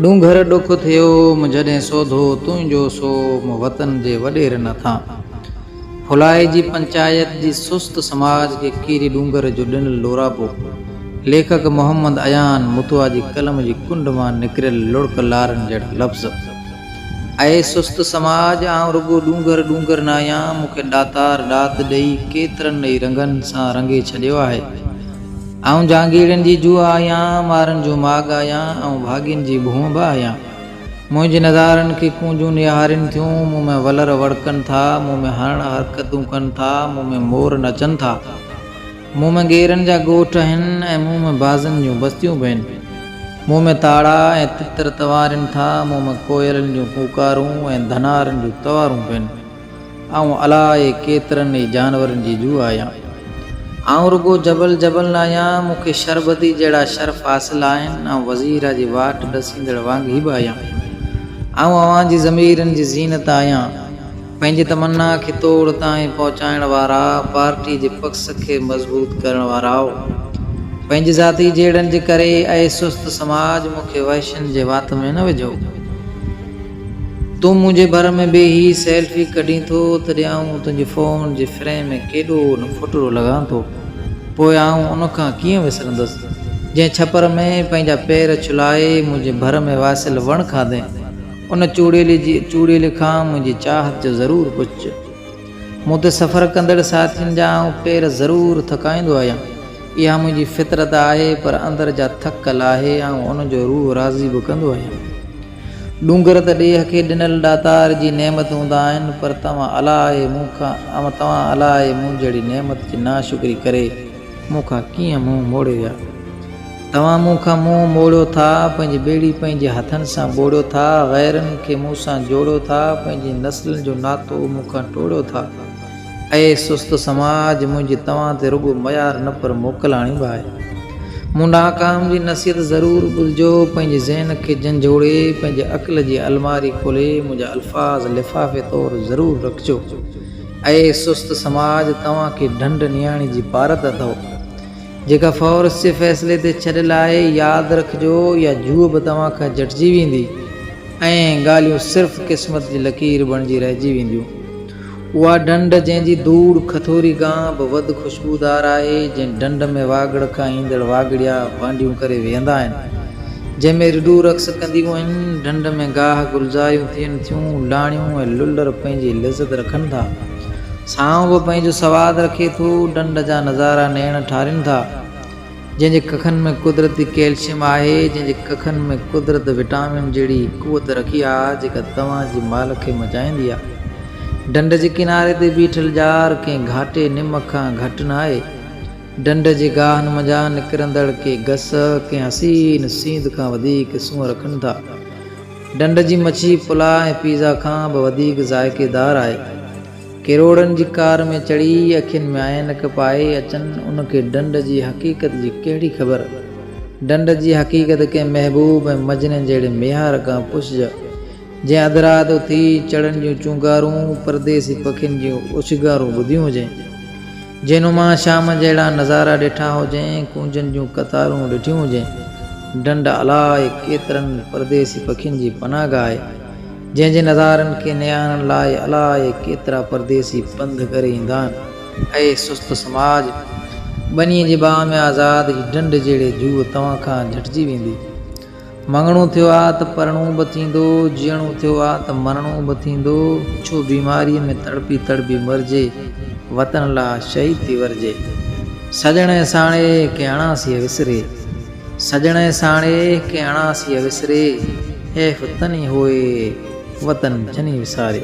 ڏونگر ڏک ٿيو م جڏهن سوڌو تنهنجو سو م وطن جي وڏيرن هٿان. ڦلائي جي پنچائت جي سست سماج کي ڪيري ڏونگر جو ڏنل ڏوراپو. ليکڪ محمد ايان متوا جي قلم جي ڪنڊ مان نڪريل لڙڪ لارن جهڙا لفظ. اي سست سماج آئون رڳو ڏونگر ڏونگر ناهيان مون کي ڏاتار ڏات ڏئي ڪيترن ئي رنگن سان رنگي ڇڏيو آهي. آئون جهانگيئڙن جي جوء آهيان، مارن جو ماڳ آهيان، آئون ڀاڳين جي ڀونء به آهيان. منهنجي نظارن کي ڪونجون نهارين ٿيون، مون ۾ ولر وڙڪن ٿا، مون ۾ هرڻ حرڪتون ڪن ٿا، مون ۾ مور نچن ٿا. مون ۾ ڳيرن جا ڳوٺ آهن ۽ مون ۾ بازن جون بستيون به آهن. مون ۾ تاڙا ۽ تتر تنوارين ٿا، مون ۾ ڪوئلن جون ڪوڪارون ۽ ڌنارن جون توارون به آهن. آئون الائي ڪيترن ئي جانورن جي جوء آهيان. آئون رڳو جبل جبل ناهيان، مون کي شربتي جهڙا شرف حاصل آهن، آئون وزيرا جي واٽ ڏسيندڙ وانگي به آهيان. آئون اوهان جي ضميرن جي زينت آهيان. پنهنجي تمنا کي توڙ تائين پهچائڻ وارا، پارٽي جي پڪس کي مضبوط ڪرڻ واراؤ. پنهنجي ذاتي جهيڙن جي ڪري اي سست سماج مون کي وحشين جي وات ۾ نه وجهو. تون منهنجي ڀر ۾ بيهي سيلفي ڪڍين ٿو تڏهن آئون تنهنجي فون جي فريم ۾ ڪيڏو نه ڦٽڙو لڳان ٿو. پوء آئون ان کان ڪيئن وسرندس، جنهن ڇپر ۾ پنهنجا پير ڇلائي منهنجي ڀر ۾ واسيل وڻ کاڌين. ان چوڙيلي جي چوڙيلي کان منهنجي چاهت جو ضرور پڇج. مون تي سفر ڪندڙ ساٿين جا آئون پير ضرور ٿڪائيندو آهيان. اها منهنجي فطرت آهي پر اندر جا ٿڪ لاهي آئون ان جو روح راضي به ڪندو آهيان. ڏونگر ته ڏيهه کي ڏنل ڏاتار جي نعمت هوندا آهن پر توهان الائي مون کان توهان الائي مون جهڙي نعمت جي ناشڪري ڪري مون کان ڪيئن منهن موڙي ويا. توهان مون کان منهن موڙيو ٿا، پنهنجي ٻيڙي پنهنجي هٿن سان ٻوڙيو ٿا، غيرن کي مون سان جوڙيو ٿا، پنهنجي نسلن جو ناتو مون کان ٽوڙيو ٿا. اي سست سماج! منهنجي توهان تي رڳو ميار نه پر موڪلاڻي به آهي. مون ناڪام جي نصيحت ضرور ٻڌجو، پنهنجي ذهن کي جهنجهوڙي، پنهنجي عقل جي الماري کولي منهنجا الفاظ لفافي طور ضرور رکجو. اي سست سماج! توهان کي ڍنڍ نياڻي جي پارت اٿئو، جيڪا فورس جي فيصلي تي ڇڏيل آهي، ياد رکجو اها جوء به توهان کان جهٽجي ويندي ۽ ڳالهيون صرف قسمت جي لڪير بڻجي رهجي وينديون. اها ڍنڍ جنهن جي ڌوڙ کٿوري گانء به وڌ خوشبودار آهي، جنهن ڍنڍ ۾ واڳڙ کان ايندڙ واڳڙيا وانڍيون ڪري ويهندا آهن، جنهن ۾ رڍون رقص ڪنديون آهن، ڍنڍ ۾ گاهه گلزاريون ٿين ٿيون، لاڻيون ۽ للر پنهنجي لذت رکن ٿا. سانئون به پنهنجو سواد رکي ٿو، ڍنڍ جا نظارا نيڻ ٺارين ٿا. جنهن جي ڪکن ۾ قدرتي ڪيلشيم آهي، جنهن جي ڪکن ۾ قدرت وٽامن جهڙي قوت رکي آ، جيڪا توهان جي مال کي مچائيندي آ. ڍنڍ جي ڪناري تي بيٺل ڄار ڪنهن گهاٽي نم کان گهٽ ناهي. ڍنڍ جي گاهن منجهان نڪرندڙ ڪي گس ڪنهن حسين سينڌ کان وڌيڪ سونهن رکن ٿا. ڍنڍ جي مڇي پلاء ۽ پيزا کان به وڌيڪ ذائقيدار آهي. ڪروڙن جي ڪار ۾ چڙهي، اکين ۾ عينڪ پائي اچن، ان کي ڍنڍ جي حقيقت جي ڪهڙي خبر؟ ڍنڍ جي حقيقت ڪنهن محبوب ۽ مجنون جهڙي ميهار کان پڇج، جنهن اڌ رات اٿي چڙن جون چونگارون، پرديسي پکين جون اوڇنگارون ٻڌيون هجين، جنهن نما شام جهڙا نظارا ڏٺا هجين، ڪونجن جون قطارون ڏٺيون هجين. ڍنڍ الاء ڪيترن پرديسي پکين جي پناهگاهه آهي. جنهن جي نظارن کي نهارڻ لاء الاء ڪيترا پرديسي پنڌ ڪري ايندا آهن. اي سست سماج! ٻنيء جي باهه ۾ آزاد هي ڍنڍ جهڙي جوء توهان کان جهٽجي ويندي. مڱڻو ٿيو آ ته پرڻو به ٿيندو، جيئڻو ٿيو آ ته مرڻو به ٿيندو، ڇو بيماريء ۾ تڙپي تڙپي مرجي، وطن لاء شهيد ٿي ورجي. سڄڻ ۽ ساڻي ڪنهن اڻاسيء وسري. سڄڻ ۽ ساڻي ڪنهن اڻاسيء وسري، حيف تني هوئي، وطن جني وساري.